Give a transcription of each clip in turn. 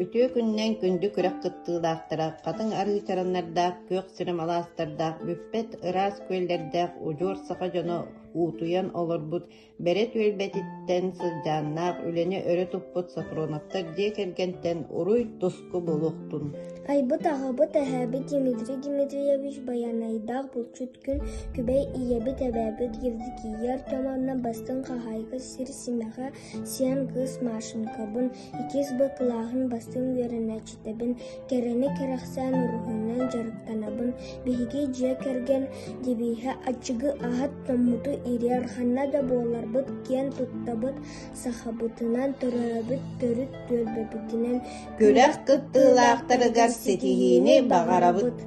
Үтүө күнүнэн күндү күрэх кыттыылаахтара, хатыҥ арыы чараннардаах, күөх сирим алаастардаах, бүппэт ыраас күөллэрдээх удьуор саха дьоно уутуйан олорбут Бэрэ түөлбэтиттэн сыдьааннаах үлэни өрө туппут Софроновтар дьиэ кэргэнтэн уруй-туску буолуохтун! Айбыт аҕабыт эһээбит Дмитрий Дмитриевич Байанайдаах булчут күн күбэй ийэбит эбээбит Евдокия Артемовна бастыҥ хаһаайка сир симэҕэ сиэн кыыс Машенькабын, иккис Б кылааһын бастыҥ үөрэнээччитэбин, кэрэни кэрэхсээн уруһуйунан дьарыктанабын. Биһиги дьиэ кэргэн девиһэ аччыгы аһат томмуту ириэр ханна да буоларбыт киэн туттабыт, сахабытынан төрөөбүт төрүт түөлбэбитинэн Күрэх кыттыылаахтарыгар ситиһиини баҕарабыт.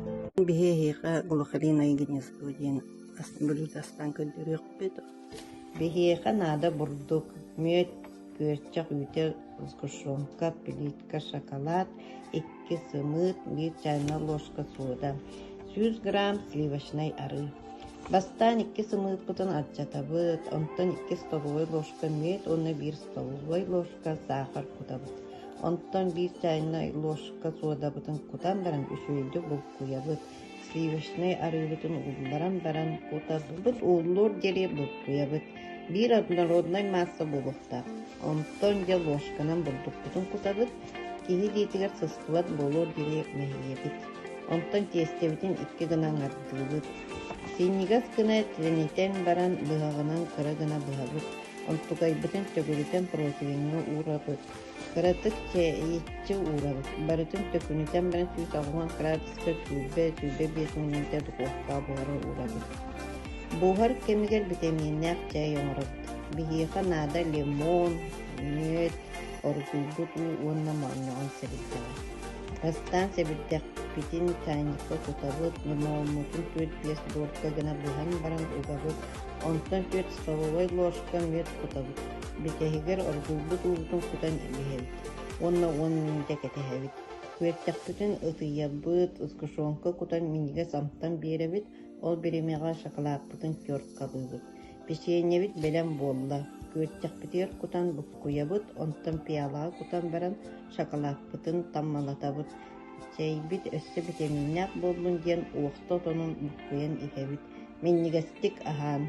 Биһи эһиэхэ Глухаринай гнездо диэн блюдо астаан көрдөрүөхпүт. Биһиэхэ наада бурдук, мүөт, күөрчэх үүтэ, сгущенка, плитка, шоколад, икки сымыыт, биир чайная ложка сода, 100 грамм сливочнай арыы. Бастаан икки сымыыппытын алдьатабыт, онтон икки столовай ложка мүөт уонна биир столовай ложка саахар кутабыт. Онтон биир чайнай ложка суодабытын кутан баран үчүгэйдик булкуйабыт. Сливочнай арыыбытын уулларан баран кутабыт, ууллуор диэри булкуйабыт. Биир однороднай маасса буолуохтаах. Онтон дьэ ложканан бурдукпутун кутабыт, киһи илиитигэр сыстыбат буолуор диэри мэһийэбит. Онтон тиэстэбитин икки гына аҥардыыбыт. Синньигэс гына тэнитэн баран быһаҕынан кыра гына быһабыт. Онтукайбытын төгүрүтэн противеҥҥа уурабыт. Кыратык чэйиччи уурабыт. Барытын төкүнүтэн баран 180 градуска 20-25 мүнүүтэ духуопкаҕа буһара уурабыт. Буһар кэмигэр битэмииннээх чэй оҥоробут. Биһиэхэ наада лимон, мүөт, оргуйбут уу уонна моонньоҕон сэбирдэҕэ. Бастаан сэбирдэхпитин чайникка кутабыт, лимоммутун түөрт-биэс долька гына быһан баран угабыт, онтон түөрт столовай ложка мүөт кутабыт. Бүтэһигэр оргуйбут уубутун кутан иһэбит уонна уон мүнүүтэ кэтэһэбит. Күөртэхпитин ытыйабыт, сгущенка кутан минньигэс амтан биэрэбит, ол бириэмэҕэ шоколадпытын теркалыыбыт. Печеньебит бэлэм буолла. Күөртэхпитигэр кутан буккуйабыт, онтон пиалаҕа кутан баран шоколадпытын таммалатабыт. Чэйбит өссө битэмииннээх буоллун диэн уохта отонун буккуйан иһэбит. Минньигэстик аһаан.